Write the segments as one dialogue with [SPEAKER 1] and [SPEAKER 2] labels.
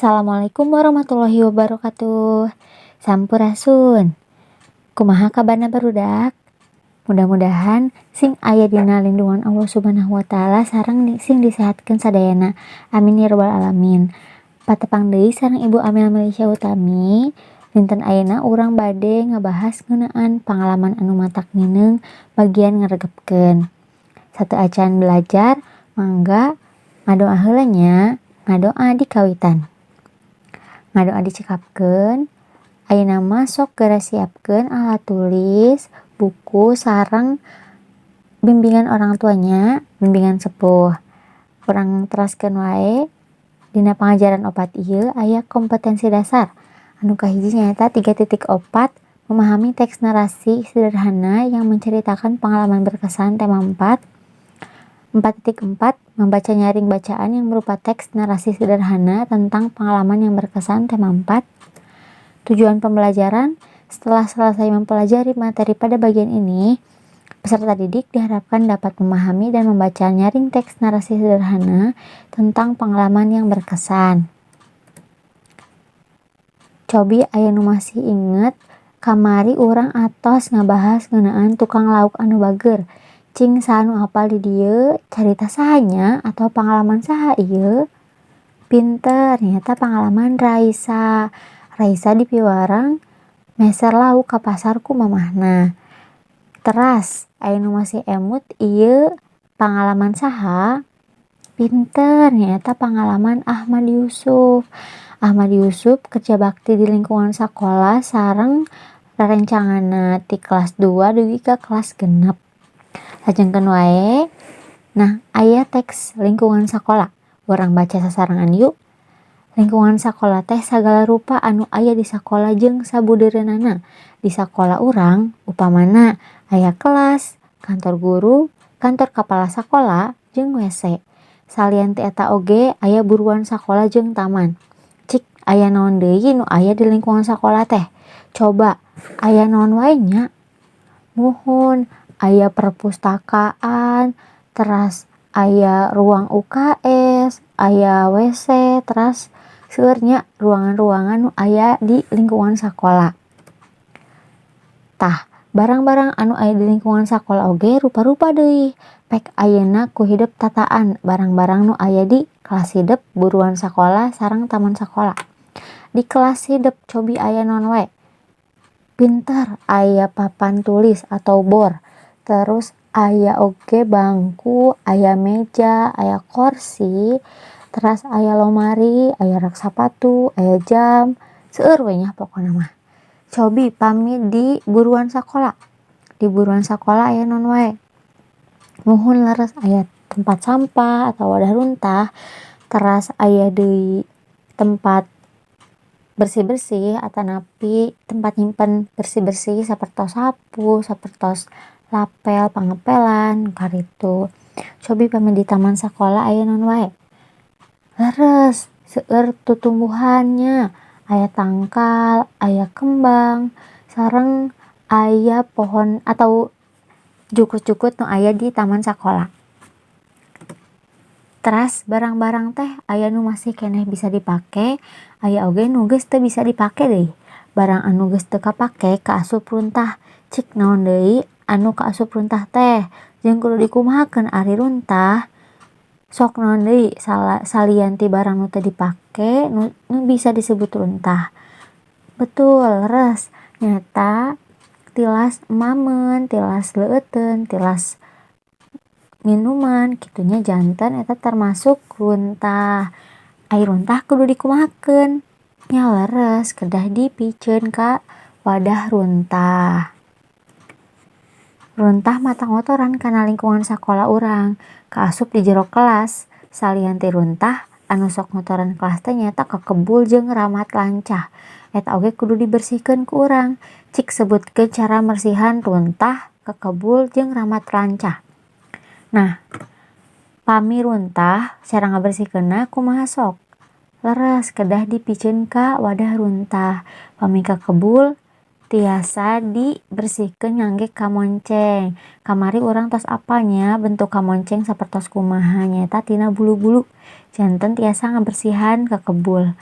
[SPEAKER 1] Assalamualaikum warahmatullahi wabarakatuh. Sampurasun. Kumaha kabarna, barudak? Mudah-mudahan sing aya dina lindungan Allah Subhanahu wa Ta'ala sareng sing disehatkeun sadayana. Amin ya robbal alamin. Patepang deui sareng Ibu Amel Malaysia Utami. Dinten ayeuna urang bade ngabahas ngeunaan pangalaman anu matak nineung, bagian ngaregepkeun. Sateuacan belajar, mangga ngadoa heula nya, ngadoa di kawitan. Ngadoa dicekapkeun, ayeuna mah sok geura siapkeun alat tulis, buku, sareng bimbingan orang tuanya, bimbingan sepuh. Urang teraskeun wae dina pangajaran 4 ieu aya kompetensi dasar. Anu kahiji nyaeta 3.4, memahami teks narasi sederhana yang menceritakan pengalaman berkesan tema 4. 4.4, membaca nyaring bacaan yang berupa teks narasi sederhana tentang pengalaman yang berkesan tema 4. Tujuan pembelajaran: setelah selesai mempelajari materi pada bagian ini, peserta didik diharapkan dapat memahami dan membaca nyaring teks narasi sederhana tentang pengalaman yang berkesan. Cobi aya nu masih inget, kamari urang atos ngabahas ngeunaan tukang lauk anu bager. Cing, saha nu apal di dieu, carita saha nya atau pangalaman saha ieu? Pinter, nyaeta pangalaman Raisa. Raisa dipiwarang meser lauk ka pasar ku mamahna. Teras, aya nu masih emut ieu pangalaman saha? Pinter, nyaeta pangalaman Ahmad Yusuf. Ahmad Yusuf kerja bakti di lingkungan sakola sareng rerencanganna ti kelas 2 dugi ka kelas 6. Lajengkeun wae. Nah, aya teks lingkungan sakola. Urang baca sasarengan yuk. Lingkungan sakola teh sagala rupa anu aya di sakola jeung sabudeureunana. Di sakola urang upamana aya kelas, kantor guru, kantor kapala sakola, jeung WC. Salian ti eta oge aya buruan sakola jeung taman. Cik, aya naon deui nu aya di lingkungan sakola teh? Coba, aya naon wae nya? Muhun, aya perpustakaan, teras aya ruang UKS, aya WC, teras seueur nya ruangan-ruangan nu aya di lingkungan sakola. Tah, barang-barang anu aya di lingkungan sakola oge rupa-rupa deui. Pek ayeuna ku hidep tataan barang-barang nu aya di kelas hidep, buruan sakola, sareng taman sakola. Di kelas hidep cobi aya naon wae? Pinter, aya papan tulis atau bor, terus aya oge bangku, aya meja, aya korsi, teras aya lomari, aya rak sapatu, aya jam, seueur we nya pokona mah. Cobi pami di buruan sakola. Di buruan sakola aya naon wae? Muhun, leres, aya tempat sampah atau wadah runtah, teras aya deui tempat bersih-bersih atanapi tempat nyimpen bersih-bersih sapertos sapu, sapertos lapel pangepelan karitu. Cobi pami di taman sakola aya naon wae? Leres, seueur tutumbuhan nya, aya tangkal, aya kembang, sareng aya pohon atau jukut-jukut nu aya di taman sakola. Teras barang-barang teh aya nu masih keneh bisa dipake, aya oge nu geus teu bisa dipake deui. Barang anu geus teu kapake kaasup runtah. Cik, naon deui anu kaasup runtah teh? Jeung kudu dikumahakeun ari runtah? Sok, naon deui salian ti barang nu teu dipake nu bisa disebut runtah? Betul, leres, nyaeta tilas emameun, tilas leueuteun, tilas minuman kitu nya, janten eta termasuk runtah. Ari runtah kudu dikumahakeun? Nya leres, kedah dipiceun ka wadah runtah. Runtah matak ngotoran kana lingkungan sakola urang, kaasup di jero kelas. Salian ti runtah, anu sok ngotoran kelas teh nyaeta kekebul jeung ramat lancah. Eta oge kudu dibersihkeun ku urang. Cik, sebutkeun cara mersihan runtah, kekebul, jeung ramat lancah. Nah, pami runtah cara ngabersihkeunna kumaha sok? Leres, kedah dipiceun ka wadah runtah. Pami kekebul tiasa dibersihkeun ngangge kamonceng. Kamari urang tos apal nya bentuk kamonceng sapertos kumaha, nyaeta tina bulu-bulu. Janten tiasa ngabersihan kekebul.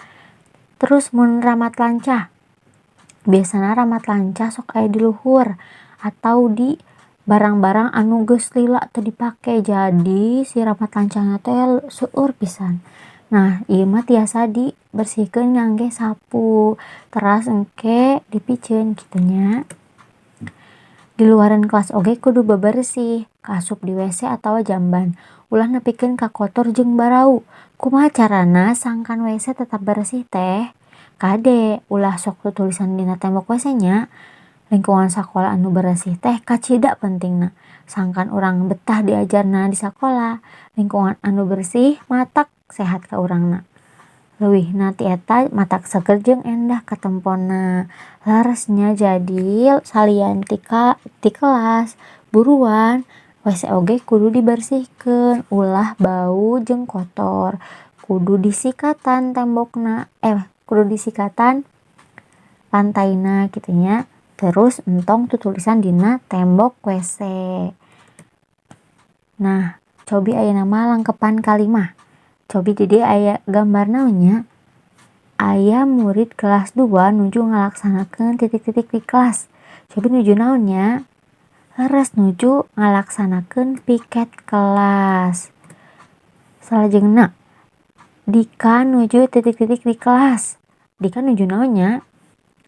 [SPEAKER 1] Terus mun ramat lancah, biasana ramat lancah sok aya di luhur atau di barang-barang anu geus lila teu dipake, jadi si ramat lancahna teh seueur pisan. Nah, ieu mah tiasa dibersihkeun ngangge sapu teras engke dipiceun kitu nya. Di luareun kelas oge kudu bebersih, kaasup di WC atawa jamban, ulah nepikeun ka kotor jeung barau. Kumaha carana sangkan WC tetap bersih teh? Kade, ulah sok tutulisan dina tembok WC nya. Lingkungan sakola anu beresih teh kacida pentingna, sangkan urang betah diajarna di sakola. Lingkungan anu bersih matak sehat ka urangna. Leuwihna ti eta matak seger jeung endah katempona. Leres nya, jadi salian ti kelas, buruan, WC oge kudu dibersihkeun ulah bau jeung kotor. Kudu disikatan tembokna, kudu disikatan lantaina kitu nya, terus entong tutulisan dina tembok WC. Nah, cobi ayeuna mah lengkepan kalimah. Cobi di dieu aya gambar naon nya? Aya murid kelas 2 nuju ngalaksanakeun titik-titik di kelas. Cobi nuju naon nya? Leres, nuju ngalaksanakeun piket kelas. Salajengna, Dika nuju titik-titik di kelas. Dika nuju naon nya?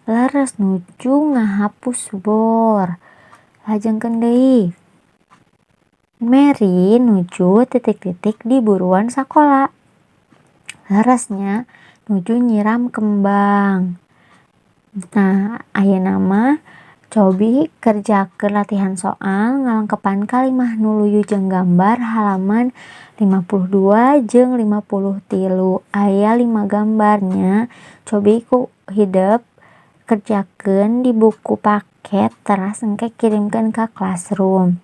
[SPEAKER 1] Leres, nuju ngahapus bor. Lajengkeun deui, Mary nuju titik-titik di buruan sakola. Leres nya, nuju nyiram kembang. Nah, ayeuna mah cobi kerjakeun latihan soal ngalengkepan kalimah nu luyu jeung gambar halaman 52 jeung 53. Aya 5 gambar nya. Cobi ku hidep kerjakeun di buku paket, teras engke kirimkeun ka classroom.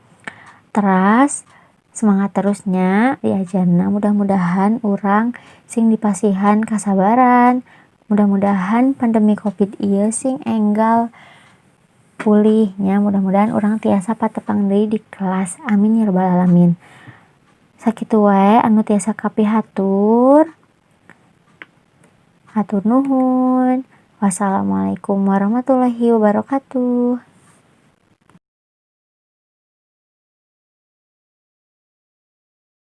[SPEAKER 1] Teras semangat terus nya diajarna, mudah-mudahan urang sing dipasihan kasabaran, mudah-mudahan pandemi Covid ieu sing enggal pulih nya, mudah-mudahan urang tiasa patepang deui di kelas, amin ya robbal alamin. Sakitu wae anu tiasa kapihatur. Hatur nuhun. Wassalamualaikum warahmatullahi wabarakatuh.